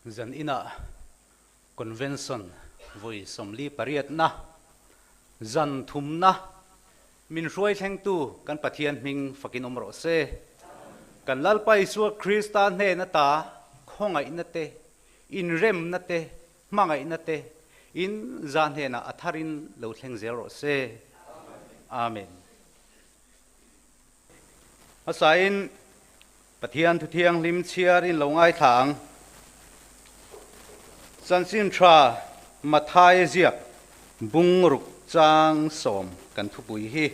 Zan inah Convention vawi 48na zan thumna min hruai thlengtu kan Pathian hming fakin awm rawh se. Kan Lalpa Isua Krista hnen ata khawngaihna te, inremna te, hmangaihna te in za hnenah a tharin lo thleng zel rawh se. Amen. Hmasain Pathian Thu Thianghlim chhiar in lo ngaithla ang. Chanchin tha Matthai ziak bungruk chang sawm kan thupui hi.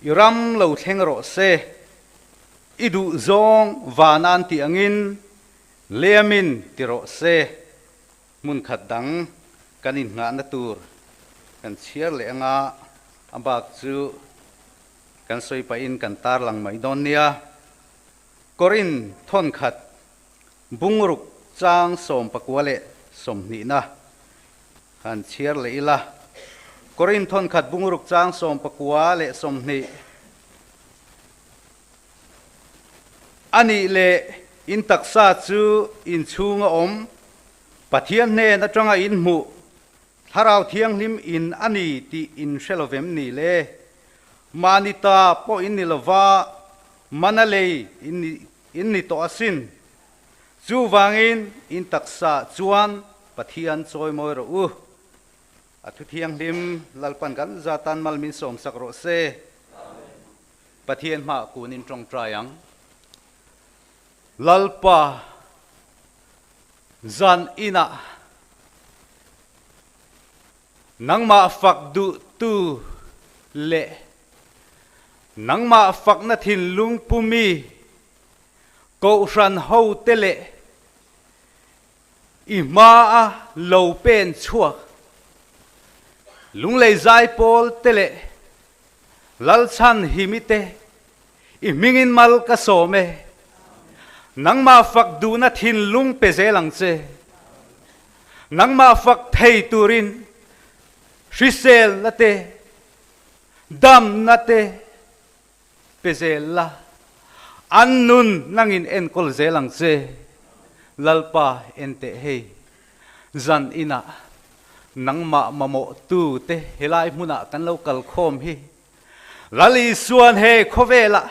I ram lo thleng rawh se, i duh zawng van an tih angin lem-in ti rawh se. Hmun khat dang kan innghahna tur kan chhiar leh anga a bak chu kan sawi pahin kan tarlang mai dawn nia. Korin thawn khat bungruk chang 19 leh 20na han chhiar leh ila. Korin thawn khat bungruk chang 19 leh 20. A nih leh in taksa chu in chhunga awm Pathian hnen atanga in hmuh Thlarau Thianghlim in a ni tih in hre lo vem ni le? Mahni ta pawh in ni lova, mana lei in ni in ni tawh asin. Chuvangin in taksa chuan Pathian chawimawi rawh u. A thu thianghlim Lalpan kan zatan mal min sawmsak rawh se. Pathian hmaah kun in tawngtai ang. Lalpa zan inah nangmah fak duhtu leh nangmah fakna thinlung pumi Kohhran hote leh i hmaa lo pen chhuak Lunglei Zaipawl te leh Lalchhan Himi te i hmingin mal ka sawm e. Nangmah fak duhna thinlung pe zel ang che. Nangmah fak thei turin hriselna te, damna te pe zel la, an nun nangin enkawl zel ang che. Lalpa en teh hei, zan inah nangmah mamawhtu te helai hmunah kan lo kal khawm hi. Lal Isuan he khawvelah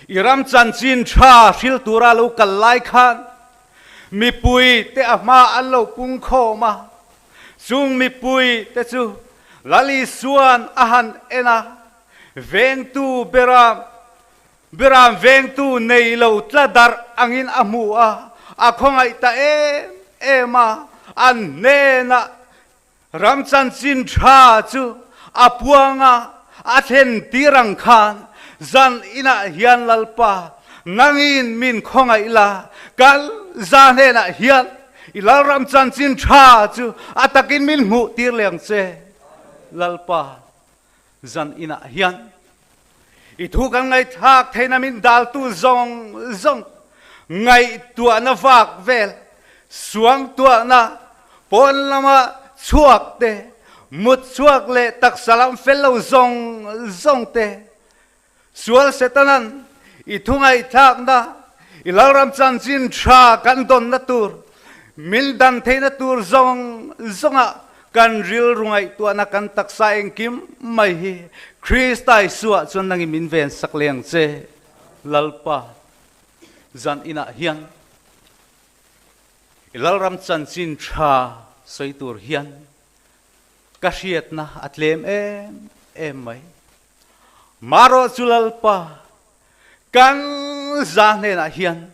i ram chanchin tha hril tura lo kal lai khan mipui te a hma an lo pung khawm a, chung mipui te chu Lal Isuan a han en a, vengtu beram beram vengtu nei lo tla darh angin a hmu a, a khawngaih ta em em a, an hnenah Ram chanchin tha chu a puanga a thlen tir ang khan zan inah hian Lalpa nangin min khawngaih la, kal za hnenah hian i Lalram chanchin tha chu a takin min hmuh tir leh ang che. Lalpa zan inah hian i thu kan ngaihthlak theihna min daltu zawng zawng ngaihtuahna vak vel, suangtuahna pawn lama chhuak te, mut chhuak leh taksa lam fel lo zawng zawng te, sual Setanan i thu ngaihthlakna, i Lalram chanchin tha kan dawnna tur, min dan theihna tur zawng zawngah Kan rilru ngaihtuahna kan taksa engkim mai hi Krista Isuah chuan nangin min ven sak leh ang che. Lalpa, zan inah hian i Lalram chanchin tha sawi tur hian ka hriatna a tlem em em mai. Marawh chu Lalpa, kan za hnenah hian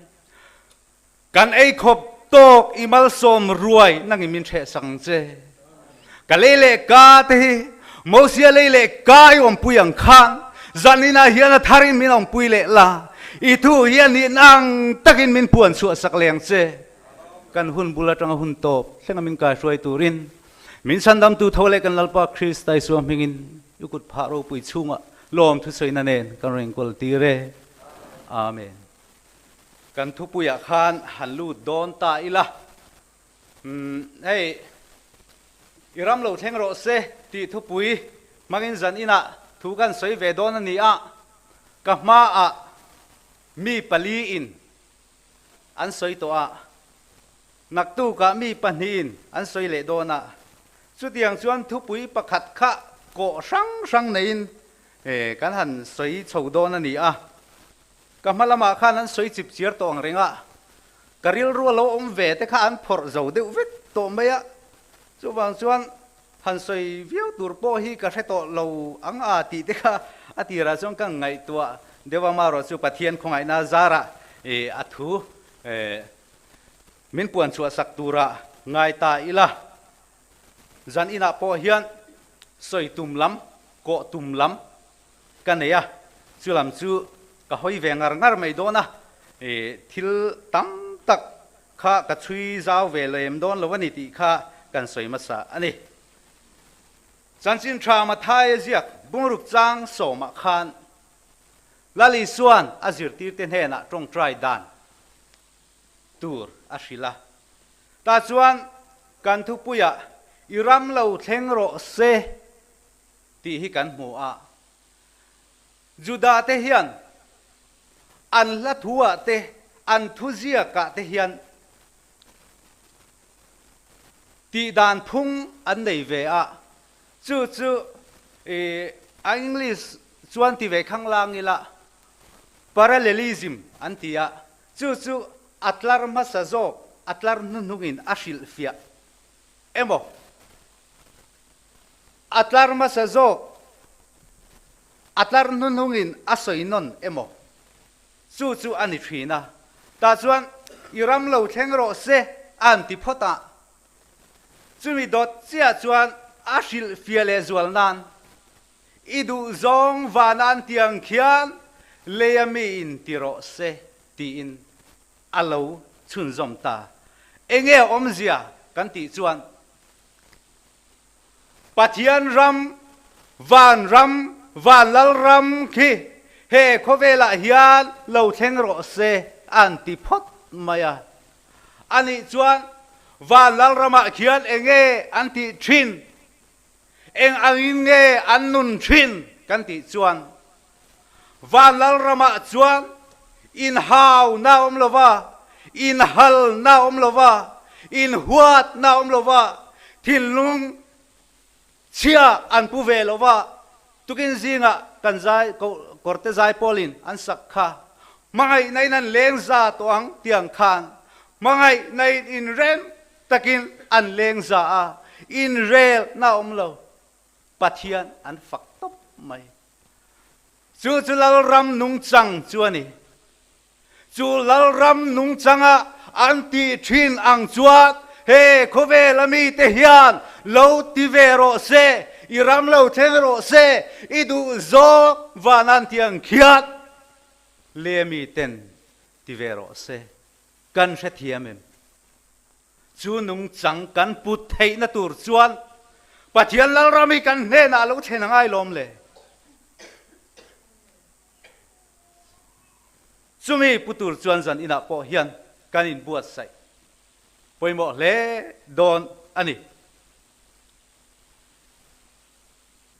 Kan ei khawp tawk i malsawm ruai nangin min hreh sak ang che. Ka lei leh ka te hi Mosia lei leh ka i awmpui ang khan zaninah hian a tharin min awmpui leh la, i thu hi a nihna ang takin min puan chhuah sak leh ang che. Kan hun bul atanga hun tawp thlenga min kaihruai turin min chhandamtu tho leh kan Lalpa Krista Isua hmingin i kut phah ropui chhungah lawm thusawina nen kan rawn inkawl tir e. Amen. Kan thupuiah khan han lut dawn ta ila, umm hei i ram lo thleng rawh se tih thupui hmangin zan inah thu kan sawi ve dawn a ni a, ka hmaah mi pali in an sawi tawh a, naktukah mi pahnihin an sawi leh dawn a, chutiang chuan thupui pakhat kha kawh hrang hrang neiin kan han sawi chho dawn a ni a. Ka hma lamah khan an sawi chip chiar tawh ang reng a, ka rilru a lo awm ve te kha an phawrh zo deuh vek tawh mai a, chuvang chuan han sawi viau tur pawh hi ka hre tawh lo ang a tih te kha a tirah chuan ka ngaihtuah deuh a, marawh chu Pathian khawngaihna zarah a thu min puan chhuah sak turah ngai ta ila. Zan inah pawh hian sawi tum lam, kawh tum lam ka nei a, chu lam chu ka hawi ve ngar ngar mai dawn a, thil tam tak kha ka chhui zau ve lem dawn lo a ni tih kha kan sawi hmasa a ni. Chanchin tha Mathaia ziak bungruk chang sawmah khan Lal Isua'n a zirtirte hnenah tawngtai dan tur a hrilh a. Tah chuan kan thupuiah i ram lo thleng rawh se tih hi kan hmu a. Juda te hian an hla thuah te, an thuziakah te hian tihdan phung an nei ve a. Chu chu a English chuan ti ve khanglang ila parallelism an ti a. Chu chu a tlar hmasa zawk, a tlar hnuhnungin a hrilhfiah emaw, a tlar hmasa zawk, a tlar hnuhnungin a sawi nawn emaw, chu chu a ni thin a. Tah chuan i ram lo thleng rawh se a an ti phawt a. Chumi dawt chiah chuan a hrilhfiah leh zual nan I duhzawng vana an tiang khian leia mi in ti rawh se tiin a lo chhunzawm ta. Enge awmzia kan tih chuan Pathian ram, van ram, van lal ram khi he khawvelah hian lo thleng rawh se an ti phawt mai a. Anih chuan van lal ramah khian enge an tih thin? Eng angin nge an nun thin kan tih chuan van lalramah chuan inhauna awm lo va, inhalna awm lo va, inhuatna awm lo va, thinlung chhia an pu ve lo va, tukin zingah kan zai kawrte zai pawlin an sak kha hmangaihna in an leng za tawh ang tiang khan hmangaihna in inrem Takin an leng za a, inrelna a awm lo, Pathian an fak tawp mai. Chu chu Lalram nungchang chu a ni. Chu Lalram nungchanga an tih thin ang chuan he khawvel a mite hian lo ti ve rawh se, i ram lo thleng rawh se, i duh zawk van an ti ang khian le miten ti ve rawh se. Kan hrethiam em? Chu nungchang kan put theihna tur chuan Pathian Lalram hi kan hnenah a lo thlen a ngai lawm le. Chumi pu tur chuan zan inah pawh hian kan inbuatsaih pawimawh hle dawn a ni.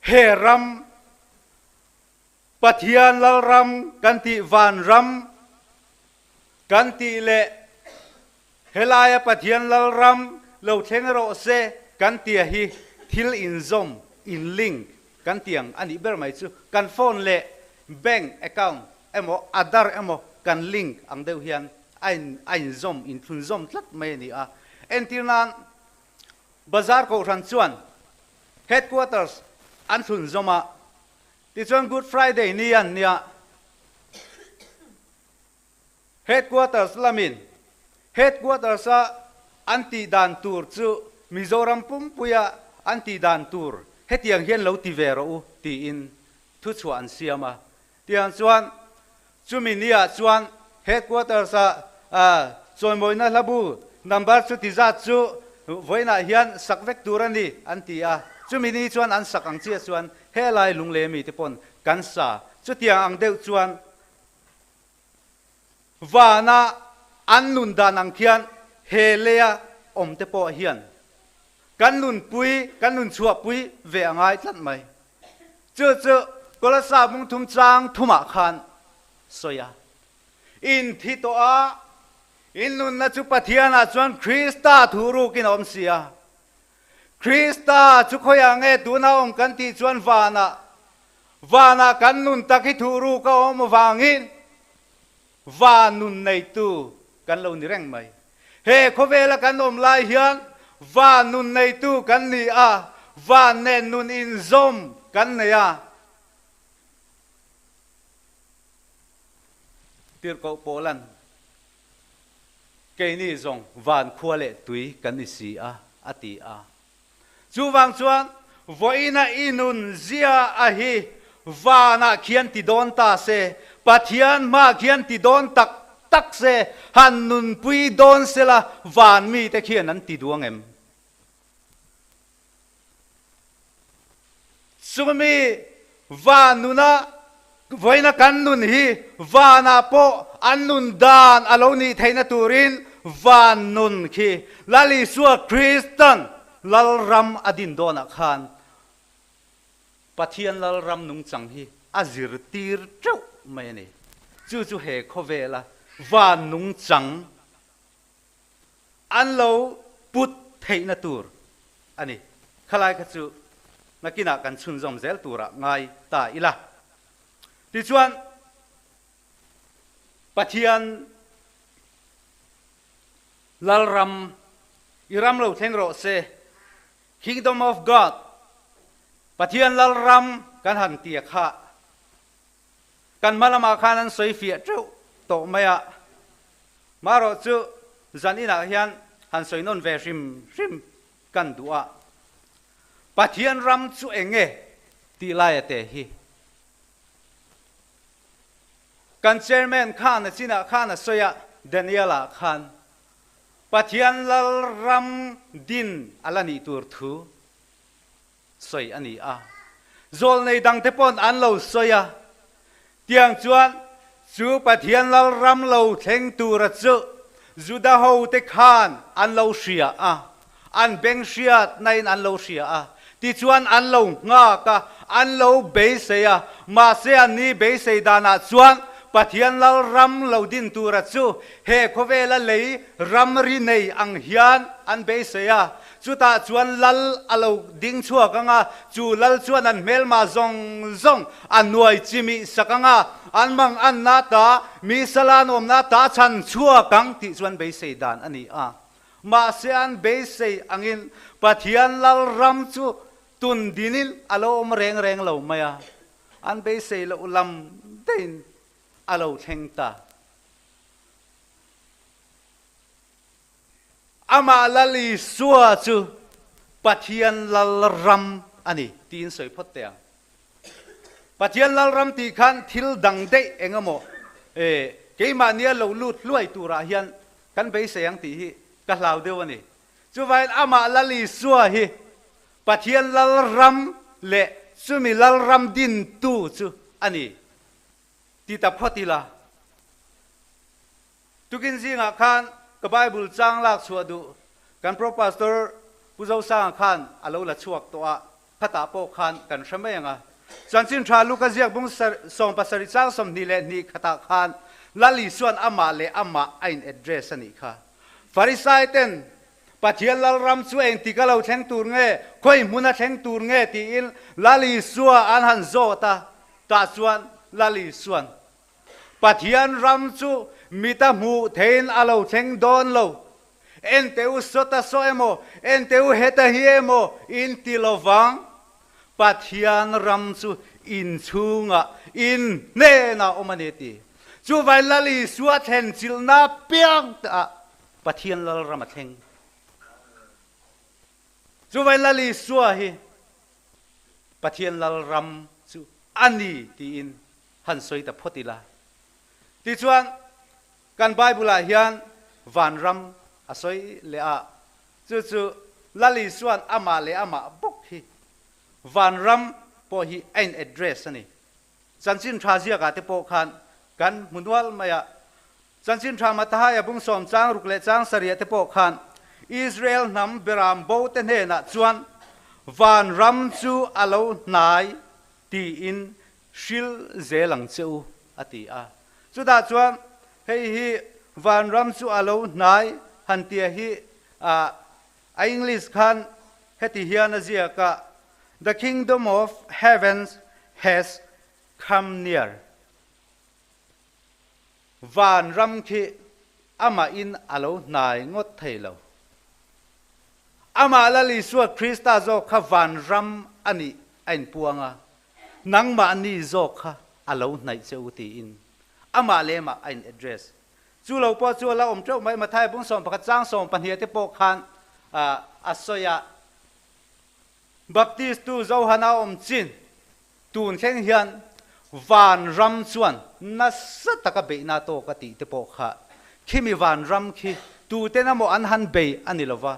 He ram Pathian Lalram kan tih vanram kan tih leh helaia Pathian Lalram lo thleng rawh se kan tia hi thil inzawm, in link, kan ti ang a nih ber mai chu kan phone leh bank account emaw Aadhaar emaw kan link ang deuh hian a in a inzawm, inthlunzawm tlat mai a ni a. Entir nan Bazar Kohhran chuan headquarters an thlunzawm a, Tichuan Good Friday ni an nia Headquarters lamin Headquarters a an tih dan tur chu Mizoram pumpuia an tih dan tur hetiang hian lo ti ve rawh u tiin thuchhuah an siam a. Tiang chuan chumi niah chuan Headquarters a chawimawina hlabu number chuti zat chu vawiinah hian sak vek tur a ni an ti a. Chumi ni chuan an sak ang chiah chuan Helai lunglei mite pawn kan sa chutiang ang deuh chuan vana an nun dan ang khian he leia awm te pawh hian kan nunpui, kan nun chhuahpui ve a ngai tlat mai. Chu chu Kolasa bungthum chang thumah khan sawi a, In thi tawh a, In nunna chu Pathianah chuan Krista thu rukin a awm si a. Krista chu khawiah nge tuna awm kan tih chuan vanah, vanah kan nun tak hi thu ruk a awm avangin van nun neitu kan lo ni reng mai. He khawvela kan awm lai hian van nun neitu kan ni a, van nen nun inzawm kan nei a. Tirhkoh Paula'n, Keini zawng van khua leh tui kan ni si a, a ti a. Chuvang chuan, vawiina i nun zia a hi vanah khian ti dawn ta se, Pathian hmaah khian ti dawn tak tak se, han nunpui dawn sela van mite khian an ti duang em? Chumi van nuna vawiina kan nun hi vanah pawh an nun dan a lo nih theihna turin van nun khi Lal Isua Kristan Lalram a din dawnah khan Pathian Lalram nungchang hi a zirtir teuh mai a ni. Chu chu he khawvela van nungchang An lo put theihna tur a ni. Khalai kha chu nakinah kan chhunzawm zel turah ngai ta ila. Tichuan, Pathian Lalram i ram lo thleng rawh se, Kingdom of God, Pathian Lalram kan han tia kha Kan hma lamah khan an sawi fiah teuh tawh mai a, marawh chu zan inah hian han sawi nawn ve hrim hrim kan duh a, Pathian ram chu eng nge tih laia te hi kan chairman khan a chinah khan a sawi a, Daniel-a khan Pathian Lalram din a la nih tur thu sawi a ni a. Zawlnei dangte paw'n an lo sawi a, tiang chuan chu Pathian Lalram lo thleng tura chu Juda hote khan an lo hria a, an beng hriatnain an lo hria a, tichuan an lo nghak a, an lo beisei a, mahse anni beisei danah chuan Pathian Lalram lo din tura chu he khawvela lei ramri nei ang hian an beisei a. Chutah chuan lal a lo ding chhuak ang a, chu lal chuan an hmelma zawng zawng a nuai chimih sak ang a, an mang anna ta, mi sala an awmna ta chhan chhuak ang tih chuan beisei dan a ni a. Mahse an beisei angin Pathian lal ram chu tun dinin a lo awm reng reng lo mai a, an beisei loh lam deihin a lo thleng ta. Amah Lal Isua chu Pathian Lalram a ni tiin sawi phawt teh ang. Pathian Lalram tih khan thil dang daih eng emaw keimahnia lo lut hluai turah hian kan beisei ang tih hi ka hlau deuh a ni. Chuvangin amah Lal Isua hi Pathian Lalram leh chumi Lalram dintu chu a ni ti ta phawt ila. Tukin zingah khan ka Bible chang lak chhuah duh kan Pro Pastor Pu Zosanga khan a lo la chhuak tawh a, khatah pawh khan kan hre mai ang a. Chanchin tha Luka ziak bung 77 chang 22 khatah khan Lal Isua'n amah leh amah a in address a nih kha. Farisai ten Pathian Lalram chu engtik a lo thleng tur nge, khawi hmun a thleng tur nge tiin Lal Isua an han zawt a, tah chuan Lal Isua'n Pathian ram chu mita hmuh theiin a lo thleng dawn lo. Ente u sawta saw emaw, ente u heta hi emaw in ti lo vang. Pathian ram chu in chhungah, in hnenah awm a ni ti. Chuvai Lal Isua thlen chilhna piang ah Pathian Lalram a thleng. Chuvai Lal Isua hi Pathian Lalram chu a ni tiin han sawi ta phawt ila. Tichuan, kan Bible-ah hian vanram a sawi leh a, chu chu Lal Isua'n amah leh amah bawk hi vanram pawh hi a in address a ni. Chanchin tha ziakah te pawh khan kan hmu nual mai a, Chanchin tha Mathaia bung sawm chang ruk leh chang sarih te pawh khan Israel hnam beram bo te hnenah chuan vanram chu a lo hnai tiin Hril zel ang che u, a ti a. Chutah chuan hei hi Vanram chu a lo hnai han tia hi a English khan heti hian a ziak a, The kingdom of heavens has come near. Vanram khi amahin a lo hnai ngawt thei lo. Amah Lal Isua Krista zawk kha vanram a nih a inpuang a, nangmahni zawk kha a lo hnaih che u tiin amah leh amah a in address. Chu lo pawh chu a la awm teuh mai, Mathai bung 11 chang 12 te pawh khan a sawi a, Baptist tu Johana awm chin tun thleng hian vanram chuan nasa taka beihna tawk a tih te pawh kha khimi vanram khi tuten emaw an han bei a ni lova,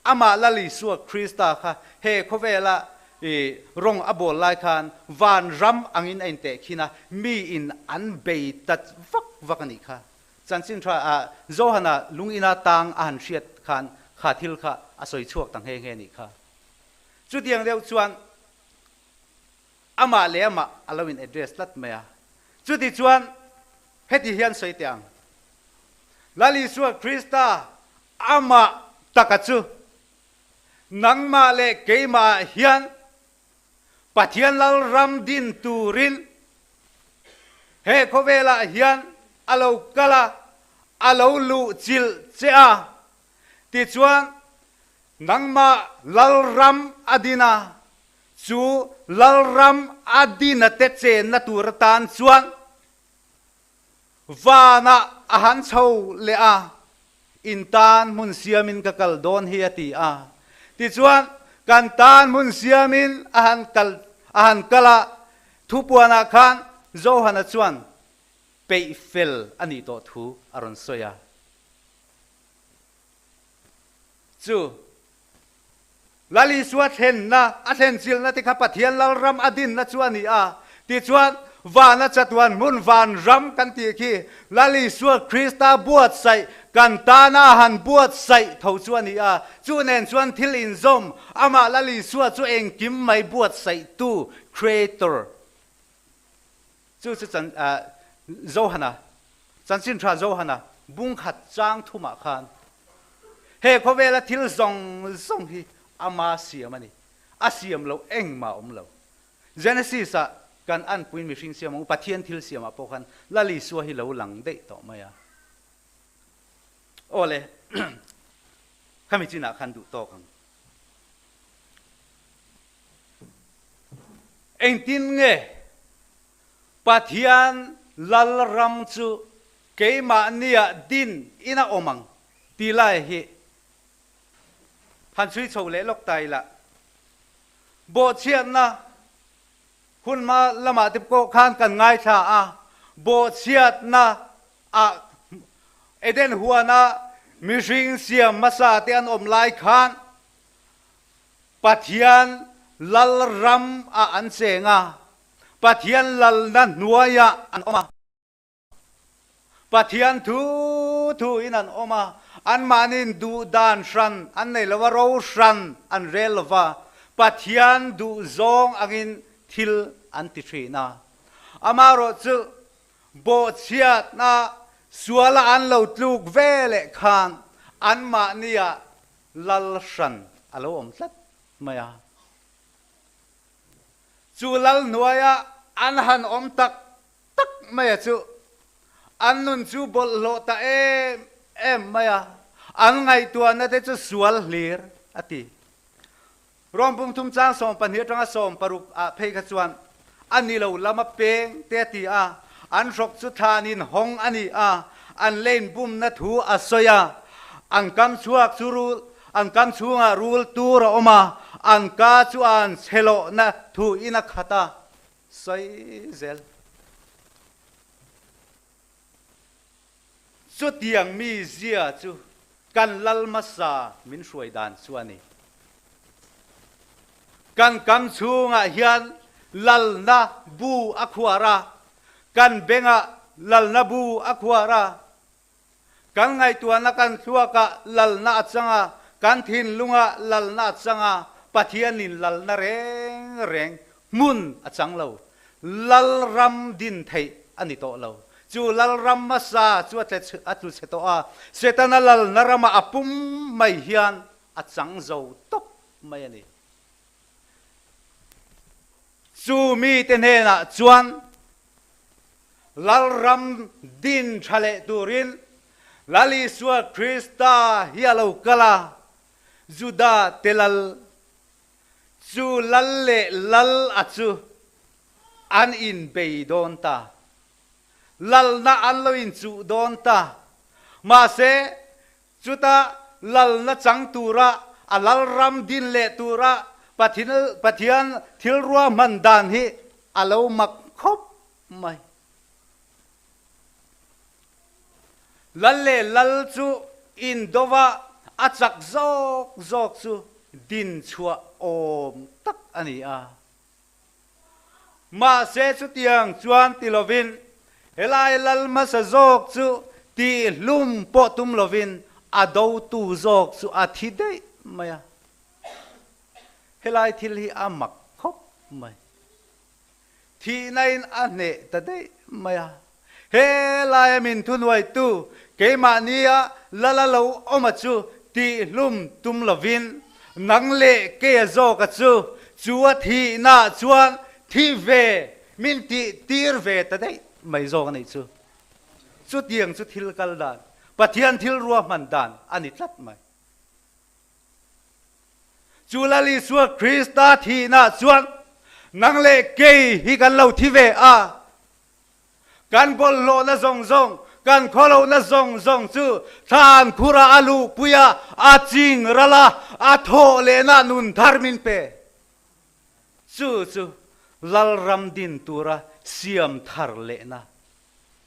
amah Lal Isua Krista kha he khawvela i rawng a bawl lai khan vanram angin a inteh khin a, mi in an bei ta vak vak a nih kha. Chanchin tha ah Johana lung ina tang a han hriat khan kha thil kha a sawi chhuak ta nghe nghe a nih kha. Chutiang deuh chuan amah leh amah a lo in address tlat mai a. Chuti chuan heti hian sawi teh ang, Lal Isua Krista amah taka chu nangmah leh keimah ah hian Pathian Lalram din turin he khawvelah hian a lo kal a, a lo luh chilh che a. Tichuan, nangmah Lalram a din a, chu Lalram a dina te chenna tur atan chuan vanah a han chho leh a, in tan hmun siamin ka kal dawn hi a ti a. Tichuan, kan tan hmun siamin a han kal a han kal a, thupuanah khan Johana chuan peih fel a nih tawh thu a rawn sawi a. Chu Lal Isua thlenna, a thlen chilhna te kha Pathian Lalram a dinna chu a ni a. Tichuan, vana chatuan hmun vanram kan tih khi Lal Isua Krista buatsaih, kan tana a han buatsaih tho chu a ni a. Chu nen chuan thil inzawm, amah Lal Isua chu engkim mai buatsaihtu, Creator, chu chu chan, Johana, Chanchin Tha Johana bungkhat chang thumah khan He khawvela thil zawng zawng hi ama siam a ni. A siam loh engmah a awm lo. Genesis ah kan anpuiin mihring siam ang u, Pathian thil siamah pawh khan Lal Isua hi lo lang daih tawh mai a. Aw le, khami chinah khan duh tawk ang. Engtin nge Pathian Lalram chu keimahniah din in a awm ang ti lai hi han chhui chho leh lawk ta ila. Bawhchhiatna hun hma lamah te pawh khan kan ngaithla a, bawhchhiatna ah Eden huana mihring siam hmasa te an awm lai khan Pathian Lalram ah an cheng a, Pathian lalna hnuaiah an awm a, Pathian thu thuin an awm a, anmahniin duh dan hran an nei lo a, ro hran an rel lo va, Pathian duh zawng angin thil an ti thin a. Amaherawh chu bawhchhiatna suala an lo tluk ve leh khan anmahniah lal hran a lo awm tlat mai a. Chu lal hnuaia an han awm tak tak maia chu an nun chu bawlhhlawh ta em em mai a, an ngaihtuahna te chu sual hlir a ti. Rawng pumthum chang 12 atanga 16 ah phei kha chuan a ni lo lama peng te a ti a, an hrawk chu thlanin hawng a ni a, an lane bumna thu a sawi a, an kam chhuak chu rul An kam chhungah rul tur a awm a, an ka chu an chhelawhna thu in a khat a, sawi zel. Chutiang mi zia chu kan lal hmasa min hruai dan chu a ni. Kan kam chhungah hian lalna bu a khuar a, kan bengah lalna bu a khuar a, Kan ngaihtuahna kan thluakah lalna a chang a, kan thinlungah lalna a chang a, Pathianin lalna reng reng hmun a chang lo. Lalram din theih a ni tawh lo. Chu lalram hmasa chu a a tlu chhe tawh a, Setana lalna ramah a pum mai hian a chang zo tawp mai a ni. Chu mite hnenah chuan lalram din tha leh turin Lal Isua Krista hi a lo kal a, Juda te lal chu lal leh lal a chu an inbei dawn ta. Lalna an lo inchuh dawn ta. Mahse, chuta lalna chang tura a lalram din leh tura Pathian thil ruahman dan hi a lo mak khawp mai. Lal leh lal chu indova a chak zawk zawk chu din chhuah awm tak a ni a. Mahse chutiang chuan ti lovin helai lal hmasa zawk chu tihhlum pawh tum lovin a dotu zawk chu a thi daih mai a. Helai thil hi a mak khawp mai. Thihnain a hneh ta daih mai a. Helaia min thuhnuaitu keimahnia lala lo awma chu tihhlum tum lovin nang leh keia zawka chu chu a thihnaah chuan thi ve min tih tir ve ta daih mai zawk a nih chu. Chutiang chu thil kal dan, Pathian thil ruahman dan a ni tlat mai. Chu Lal Isua Krista thihna chuan nang leh kei hi kan lo thi ve a. Kan bawlhhlawhna zawng zawng, kan khawlohna zawng zawng chu thlan khurah a luhpui a, a ching ral a, a thawh lehna nun thar min pe. Chu chu Lalram din tura siam thar lehna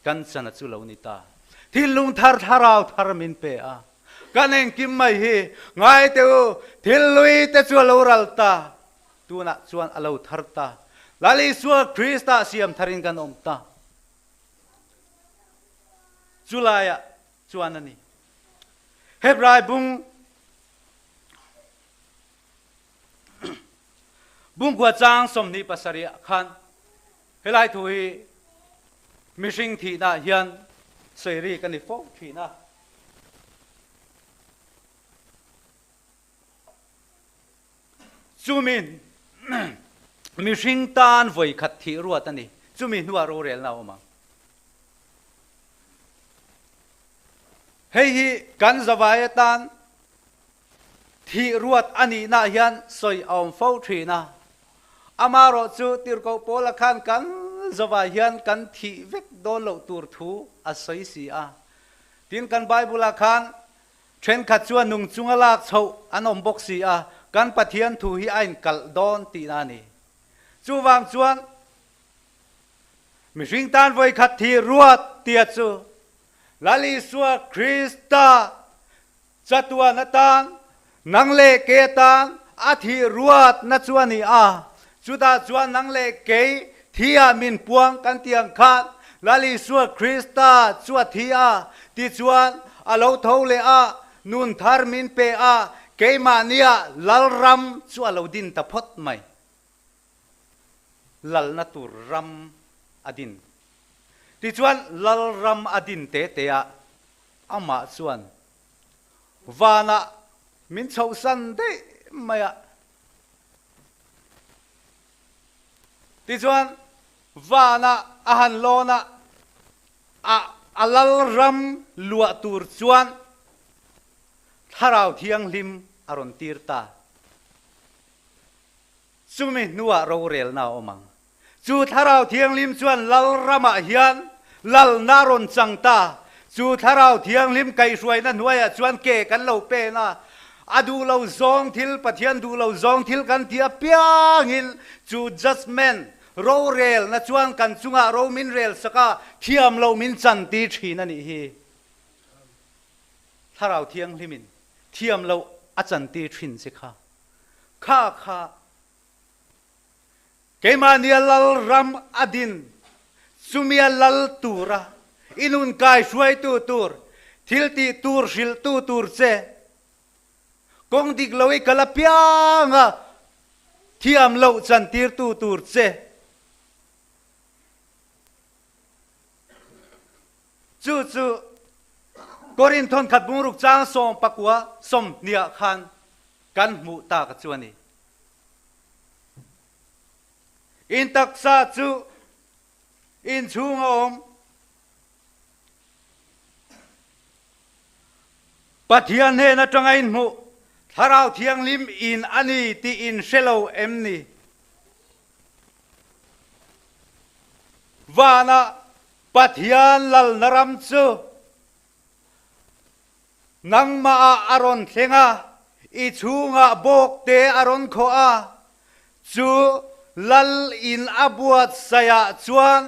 kan chana chu lo ni ta. Thinlung thar thlarau thar min pe a. Kan engkim mai hi ngai teh u, thil lui te chu a lo ral ta, tunah chuan a lo thar ta. Lal Isua Krista siam tharin kan awm ta. Chulaiah chuan a ni. Hebrai bung bungkua chang 27 ah khan Helai thu hi mihring thihnaah hian sawi rik a ni fo thin a. Chumi mihring tan vawi khat thih ruat a ni. Chumi hnuah rorelna a awm ang. Hei hi kan zavai atan Thih ruat a nihna hian sawi a awm fo thin a. Amaherawh chu tirhkoh Paula khan kan zawah hian kan thih vek dawn loh tur thu a sawi si a. Tin, kan Bible-ah khan thenkhat chuan nung chunga lak chhoh an awm bawk si a, kan Pathian thu hi a inkalh dawn tihna a ni. Chuvang chuan mihring tan vawikhat thih ruat tia chu Lal Isua Krista Chatuan atan, nang leh kei atan a thih ruatna chu a ni a. Chutah chuan nang leh kei thiah min puang kan tih ang khan Lal Isua Krista chu a thi a, tichuan a lo tho leh a, nun thar min pe a, keimahnia Lalram chu a lo din ta phawt mai. Lalna tur ram a din. Tichuan Lalram a din te te ah Amah chuan vanah min chhohsan daih mai a. Tichuan, vanah a han lawn a, a a lalram luah tur chuan Thlarau Thianghlim a rawn tir ta. Chumi hnuah rorelna a awm ang. Chu Thlarau Thianghlim chuan Lalramah hian lalna a rawn chang ta. Chu Thlarau Thianghlim kaihhruaina hnuaiah chuan ke kan lo pen a, a duh lo zawng thil, Pathian duh lo zawng thil kan ti apiangin chu judgement, rorelna chuan kan chungah ro min rel sak a, thiam lo min chan ti thin a nih hi. Thlarau Thianghlimin thiam lo a chan ti thin che kha. Kha kha. Keimahnia lalram a din, chumia lal tura i nun kaihruaitu tur, thil tih tur hrilhtu tur che, kawng dik lo i kal apianga thiam loh chantirtu tur che. Chu chu Korin thawnkhat bungruk chang 19 20ah khan kan hmuh tak chu a ni. In taksa chu in chhung a awm. Pathian hnen atanga in hmuh Thlarau Thianghlim in a ni tih in hre lo em ni? Vanah Pathian lalna ram chu nangmah ah a rawn thleng a, i chhungah bawk te a rawn khawh a, chu lal in a buatsaih ah chuan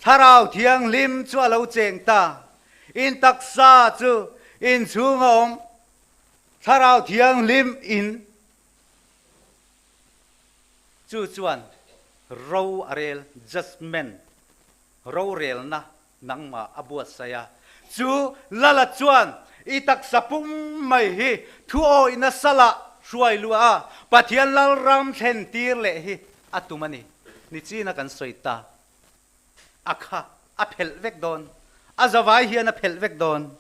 Thlarau Thianghlim chu a lo cheng ta. In taksa chu in chhung a awm Thlarau Thianghlim in chu chuan ro a rel, judgement, rorelna nangmah a buatsaih a. Chu Lala chuan i taksa pum mai hi thuawihna salah hruai luah a, Pathian Lalram thlen tir leh hi a tum a ni. Nichina kan sawi ta. A kha a phelh vek dawn. A zavai hian a phelh vek dawn.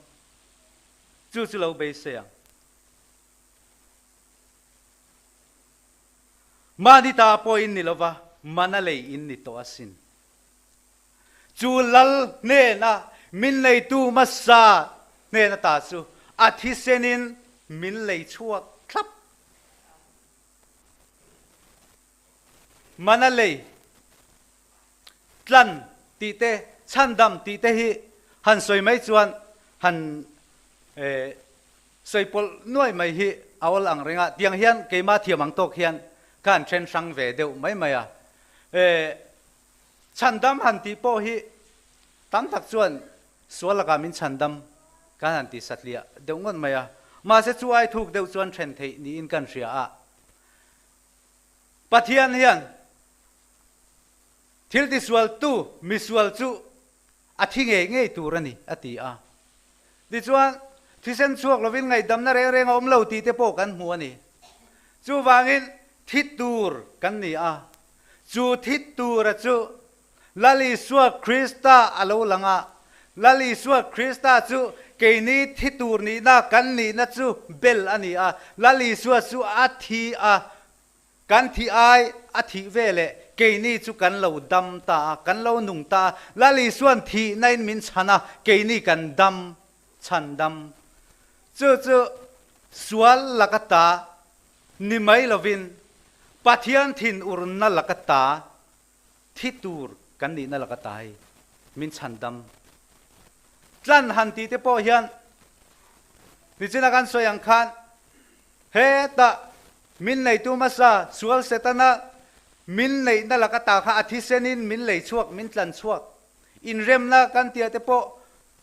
Chu chu lo beisei ang. Mahni ta pawh in ni lova, mana lei in ni tawh asin. Chu lal hnena min neitu hmasa hnen ata chu a thisenin min lei chhuak thlap. Mana lei, tlan tih te, chhandam tih te hi han sawi mai chuan han sawi pawlh nuai mai hi a awl ang reng a. Tiang hian keimah thiam ang tawk hian ka han then hrang ve deuh mai mai a. Chhandam han tih pawh hi tam tak chuan sual lakah min chhandam kan han ti satliah deuh ngawt mai a, mahse chu ai thuk deuh chuan then theih niin kan hria a. Pathian hian thil tisualtu misual chu a thi ngei ngei tur a ni a ti a. Tichuan, thisen chhuak lovin ngaihdamna reng reng a awm lo tih te pawh kan hmu a ni. Chuvangin thi tur kan ni a, Chu thit tura chu Lal Isua Krista a lo lang a. Lal Isua Krista chu keini thi tur nihna kan nihna chu bel a ni a. Lal Isua chu a thi a, kan thih ai a thih ve leh keini chu kan lo dam ta a, kan lo nung ta a. Lal Isua'n thihna in min chhan a, keini kan dam, chhan dam. Chu chu sual laka ta Ni mai lovin Pathian thinurna laka ta thi tur kan nihna laka ta hi min chhandam tlan han tih te pawh hian nichina kan sawi ang khan hetah min neitu hmasa sual Setana min neihna laka ta kha a thisenin min lei chhuak min tlan chhuak inremna kan tih ah te pawh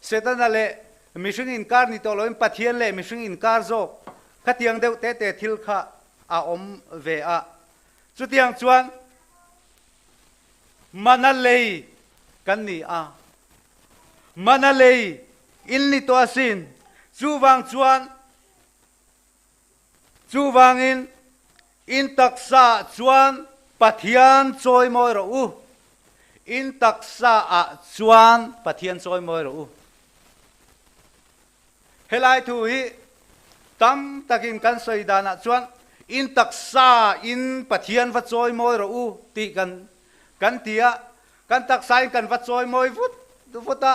Setana leh mihring inkar ni tawh loin Pathian leh mihring inkar zawk khatiang deuh te te thil kha a awm ve a. Chutiang chuan mana lei kan ni a, mana lei in ni tawh asin. Chuvang chuan chuvangin in taksa chuan Pathian chawimawi rawh u. In taksa ah chuan Pathian chawimawi rawh u. Helai thu hi tam takin kan sawi danah chuan in taksa in Pathian va chawimawi rawh u tih kan kan ti a, kan taksa in kan va chawimawi vut vut a,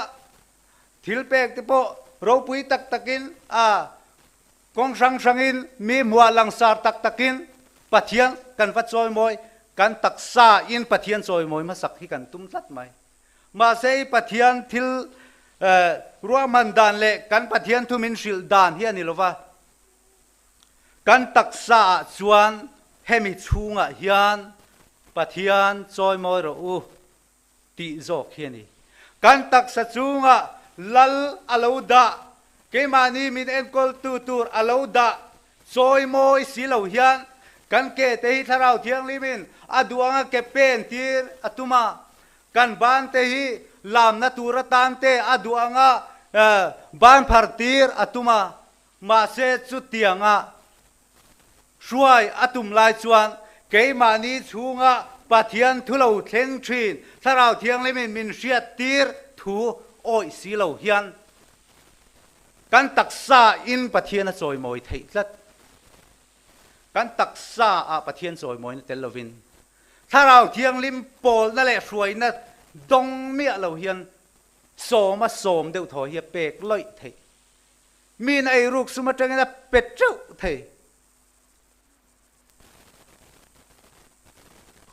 thil pek te pawh ropui tak takin a kawng hrang hrangin mi hmuah langsar tak takin Pathian kan va chawimawi, kan taksa in Pathian chawimawi hmasak hi kan tum tlat mai. Mahse i Pathian thil ruahman dan leh kan Pathian thu min hrilh dan hi a ni lova, kan taksa ah chuan hemi chhungah hian Pathian chawimawi rawh u tih zawk hi a ni. Kan taksa chungah lal a lo dah, keimahni min enkawltu tur a lo dah chawimawi si lo hian kan ke te hi Thlarau Thianghlimin a duh anga ke pen tir a tum a, Kan ban te hi lamna tur atan te a duh anga ban phar tir a tum a, mahse chutianga hruai a tum lai chuan keimahni chhunga Pathian thu lo thleng thin Thlarau Thianghlimin min hriat tir thu awih si lo hian kan taksa in Pathian a chawimawi theih tlat. Kan taksa ah Pathian chawimawina tel lovin Thlarau Thianghlim pawlna leh hruaina dawng miah lo hian sawma sawm deuh thaw hi a pek lawih theih. Miin a eiruk sum atangin a pe teuh thei.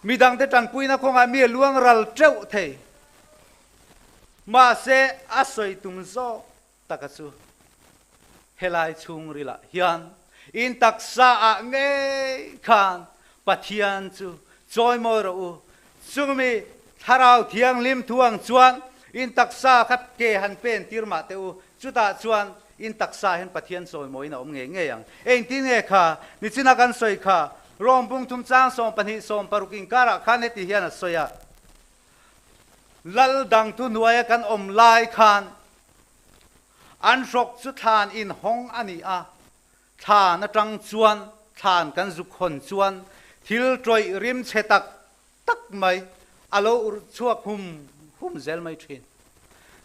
Midangte tanpuina kawngah mi a luang ral teuh thei. Mahse, a sawi tum zawk taka chu helai chhungrilah hian in taksa ah ngei khan Pathian chu chawimawi rawh u. Chumi Thlarau Thianghlim thu ang chuan in taksa kha ke han pen tir mah teh u, chutah chuan in taksa hian Pathian chawimawiin a awm ngei ngei ang. Engtin nge kha nichina kan sawi kha Rom bungthum chang 12 16 inkarah khan heti hian a sawi a, Lal dang thuhnuaia kan awm lai khan an hrawk chu thlan inhawng a ni a, thlan atang chuan thlan kan zuk hawn chuan thil tawih rim chhe tak tak mai a lo urh chhuak hum hum zel mai thin.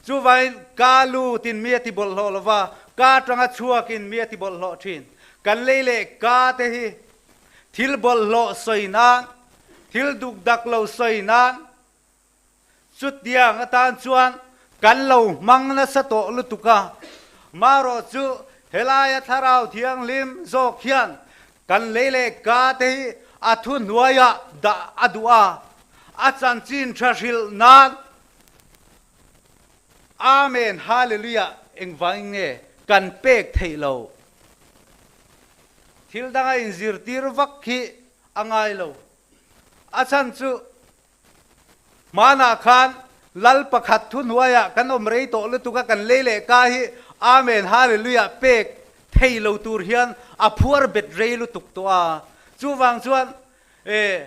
Chuvangin ka lutin mi a ti bawlhhlawh lo va, ka atanga chhuakin mi a ti bawlhhlawh thin. Kan lei leh ka te hi thil bawlhhlawh sawi nan, thil duk dak lo sawi nan, Chutiang atan chuan kan lo hmang nasa tawh lutuk a, marawh chu helaia Thlarau Thianghlim zawk hian kan lei leh ka te hi a thuhnuaiah dah a duh a, a chanchin tha hrilh nan Amen Hallelujah engvangin nge kan pek theih loh? Thil danga inzirtir vak hi a ngai lo. A chhan chu Hmanah khan Lal pakhat thuhnuaiah kan awm rei tawh lutuk a, kan lei leh ka hi Amen Hallelujah pek thei lo tur hian a phuar bet rei lutuk tawh a. Chuvang chuan e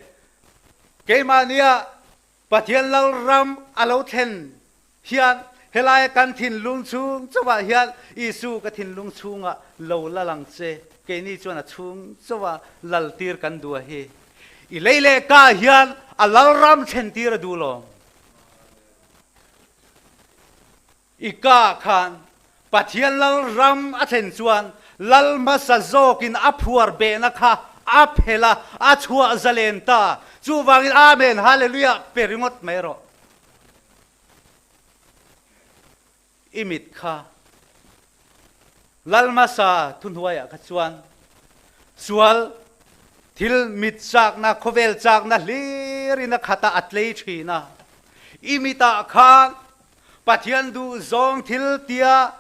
keimahnia Pathian Lal ram a lo thlen hian helaia kan thinlung chhung chauhah hian Isu ka thinlung chhungah lo la lang che, keini chuan a chhung chauha laltir kan duh a hi. I lei leh ka hian a lalram thlentir a duh lo. I ka khan Pathian lalram a thlen chuan lal hmasa zawkin a phuar behna kha a phelh a, a chhuah zalen ta. Chuvangin Amen Hallelujah pe ringawt mai rawh. I mit kha lal hmasa thuhnuaiah kha chuan sual thil mit chakna, khawvel chakna hlirin a khat a, a tlei thin a. I mitah khan Pathian duh zawng thil tia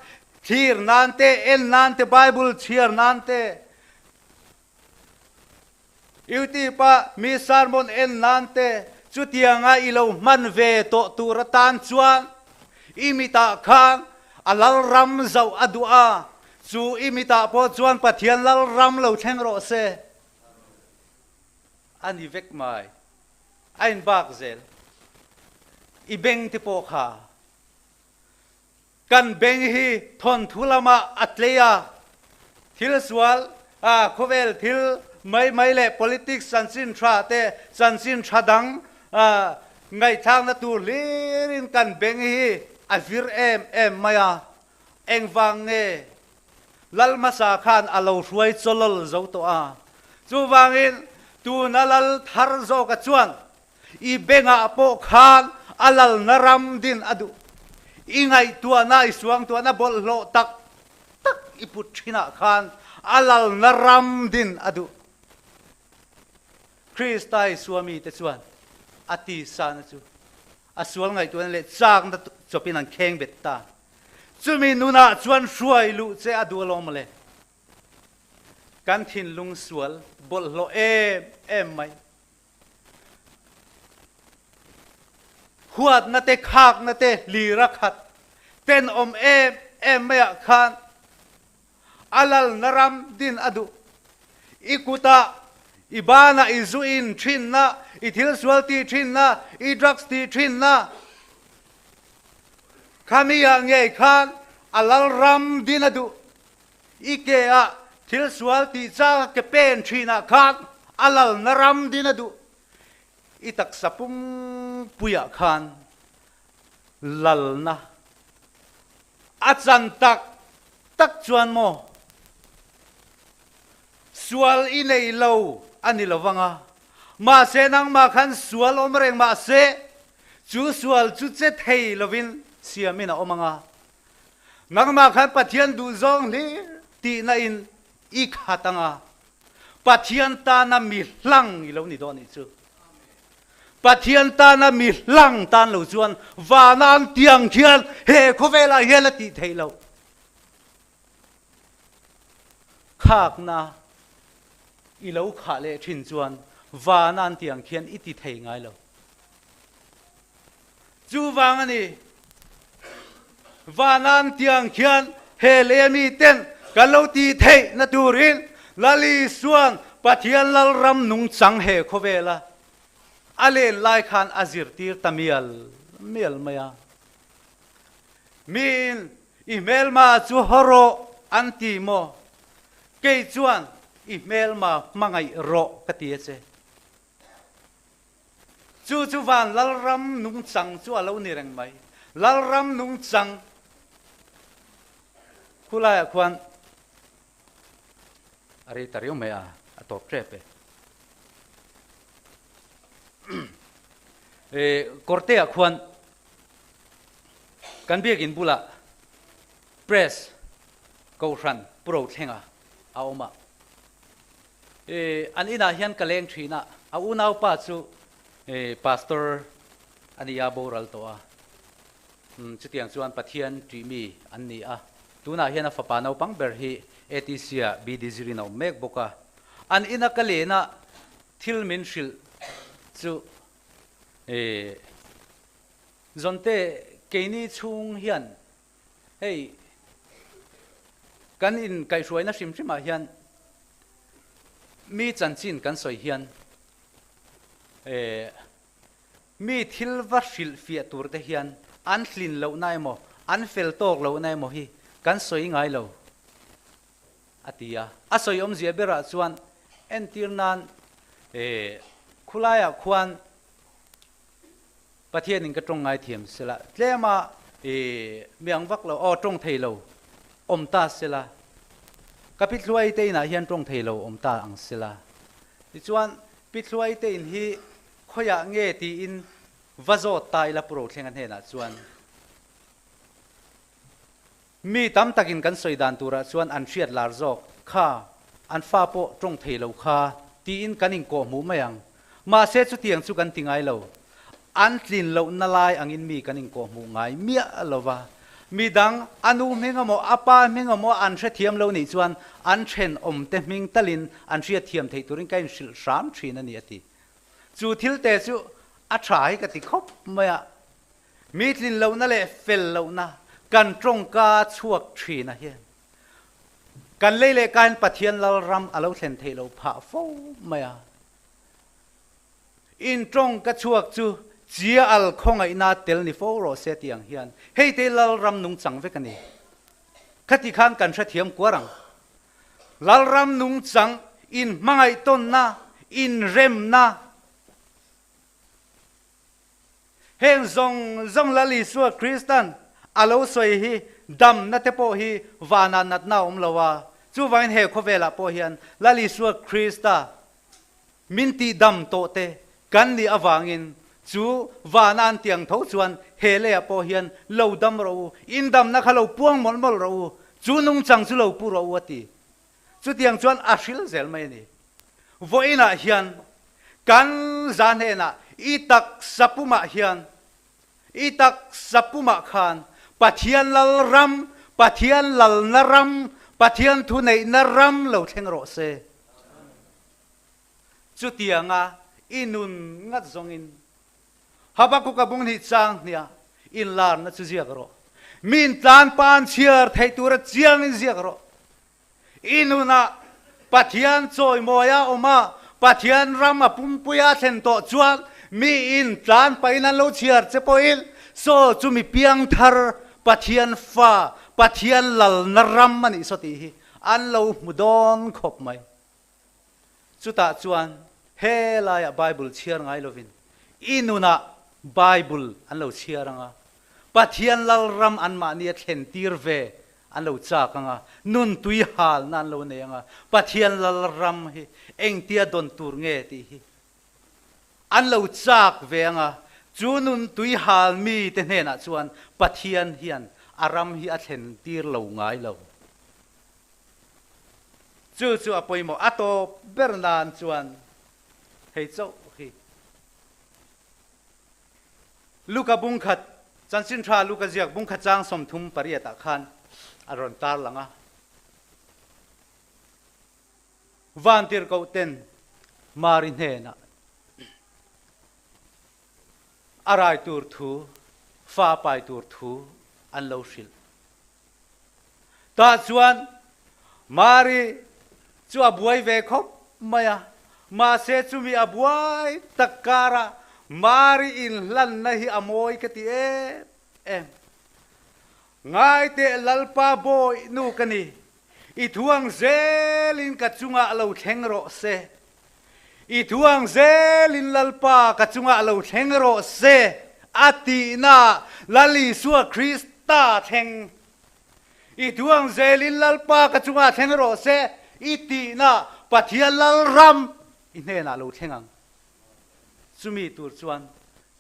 thlir nan te, en nan te, Bible chhiar nan te, YouTube a mi sermon en nan te, chutianga i lo hman ve tawh tur atan chuan i mitah khan a lalram zauh a duh a, chu i mitah pawh chuan Pathian lalram lo thleng rawh se. A ni vek mai. A inbak zel. I beng te pawh kha kan beng hi thawnthu lamah a tlei a, thil sual, khawvel thil mai mai leh politics chanchin tha te, chanchin tha dang ngaihthlakna tur hlirin kan beng hi a vir em em mai a. Engvang nge Lal hmasa khan a lo hruai chawlawl zo tawh a. Chuvangin tuna lal thar zawka chuan i bengah pawh khan a lalna ram din a duh. I ngaihtuahna, i suangtuahna bawlhhlawh tak tak i put thinah khan a lalna ram din a duh. Krista Isua mite chuan a tisana chu a sual ngaihtuahna leh chakna chawpin an kheng bet ta. Chumi nunah chuan hruai luh che a duh alawm mawle. Kan thinlung sual bawlhhlawh em em mai. Huatna te khakna te hlira khat tenawm em em maiah khan a lalna ram din a duh. I kutah, i banah i zu in thinna, i thil sual tih thinna, i drugs tih thinna, khami ah ngei khan a lal ram din a duh. I ke ah thil sual tih chang a ke pen thinah khan a lalna ram din a duh. I taksa pumpuiah khan lalna. A chan tak tak chuan maw sual i nei lo a ni lo vang a, mahse nangmah khan sual awm reng mahse chu sual chu che thei lovin siamin a awm ang a, nangmah khan Pathian duhzawng hlir tihna in i khat ang a, Pathian tana mi hlang i lo ni dawn nih chu. Pathian tana mi hlang tan lo chuan vanang tiang khian he khawvelah hian a tih theih loh. Khakna i lo khah leh thin chuan vanan tiang khian i ti thei ngai lo. Chuvang a ni, vanan tiang khian he lei mi ten kan lo tih theih na turin Lal Isuan Pathian Lalram nungchang he khawvela a len lai khan a zirtir ta mial mial mai a. Miin i hmelma chu haw rawh an ti maw? Kei chuan i hmelma hmangaih rawh ka ti a che. Chu chu van Lalram nungchang chu a lo ni reng mai. Lalram nungchang khulaiah khuan a rei ta riau mai a, a tawp tep e. E, Kawrteah khuan kan biakin bulah press kohhran Pu Rothlenga a awm a. An inah hian ka leng thin a, a unaupa chu pastor a ni a, boral tawh a. Chutiang chuan Pathian tih mi an ni a. Tunah hian a fapa naupang ber hi ATC-ah BD zirin a awm mek bawk a. An ina ka lena thil min hrilh chu Zawnte keini chhung hian Hei kan inkaihhruaina hrim hrimah hian mi chanchin kan sawi hian mi thil va hrilhfiah tur te hian an hlin lohna emaw an fel tawk lohna emaw hi kan sawi ngai lo a ti a. A sawi awmzia berah chuan entir nan khulaiah khuan Pathianin ka tawng ngaithiam sela, tlema i miang vak lo, aw tawng thei lo awm ta sela, ka Pi Thluai te inah hian tawng thei lo awm ta ang sela. Tichuan, Pi Thluai te in hi khawiah nge tiin va zawt ta ila Pu Rothlenga hnenah chuan mi tam takin kan sawi dan turah chuan an hriat lar zawk kha, an fa pawh tawng thei lo kha tiin kan inkawhhmuh mai ang. Mahse chutiang chu kan ti ngai lo. An tlin lohna lai angin mi kan inkawhhmuh ngai miah lo va. Mi dang a nu hming emaw a pa hming emaw an hrethiam lo nih chuan an thenawmte hming talin an hriatthiam theih turin ka inhrilh hram thin a ni a ti. Chu thilte chu a tha hi ka ti khawp mai a. Mi tlin lohna leh fel lohna kan tawngka chhuak thin a hian kan lei leh kain Pathian Lalram a lo thlen theih loh phah fo mai a. In tawngka chhuak chu chia al khawngaihna tel ni fo rawh se tih ang hian hei te Lalram nungchang vek a ni. Khati khan kan hrethiam kuar ang. Lalram nungchang inhmangaihtawnna, inremna, Heng zawng zawng Lal Isua Kristan a lo sawi hi damna te pawh hi vanah natna a awm lo a, chuvangin he khawvelah pawh hian Lal Isua Krista min tihdam tawh te kan nih avangin chu vana an tiang tho chuan he leiah pawh hian lo dam rawh u, in damna kha lo puang mawlh mawlh rawh u, chu nungchang chu lo pu rawh u a ti. Chutiang chuan a hril zel mai a ni. Vawiinah hian kan za hnenah i taksa pumah hian, i taksa pumah khan Pathian lal ram, Pathian lalna ram, Pathian thuneihna ram lo thleng rawh se. Chutianga i nun ngat zawngin Habakkuk a bung hnih chang hniah inlarna chu ziak rawh. Min tlan pan chhiar theih tura chiangin ziak rawh. I nunah Pathian chawimawi a awm a, Pathian ram a pumpui a thlen tawh chuan miin tlan pahin an lo chhiar che pawhin saw chu mi piangthar Pathian fa, Pathian lalna ram a nih saw tih hi an lo hmu dawn khawp mai. Chutah chuan he laiah Bible chhiar ngai lovin i nunah Bible an lo chhiar ang a. Pathian Lalram anmahni a thlentir ve an lo chak ang a, nun tui halna an lo nei ang a, Pathian Lalram hi engtia dawn tur nge tih hi an lo chak ve ang a, chu nun tui hal mite hnenah chuan Pathian hian a ram hi a thlentir lo ngai lo. Chu chu a pawimawh a tawp ber nan chuan hei chauh hi. Luka bungkhat, Chanchin Tha Luka ziak bungkhat chang 38 ah khan a rawn tar lang a. Vantirhkoh ten Mari hnenah a rai tur thu, fa pai tur thu an lo hrilh. Tah chuan Mari chu a buai ve khawp mai a, mahse chumi a buai tak karah Mari inhlanna hi a mawi ka ti em em. Ngaiteh Lalpa bawi nu ka ni, i thuang zelin ka chungah lo thleng rawh se. I thuang zelin Lalpa ka chungah lo thleng rawh se, a tihna Lal Isua Krista thleng. I thuang zelin Lalpa ka chungah thleng rawh se, i tihna Pathian Lalram i hnenah lo thleng ang. Chumi tur chuan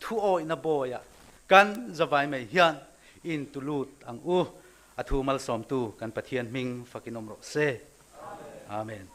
thuawihna bawiah kan zavai mai hian intulut ang u. A thu malsawmtu kan Pathian hming fakin awm rawh se. Amen.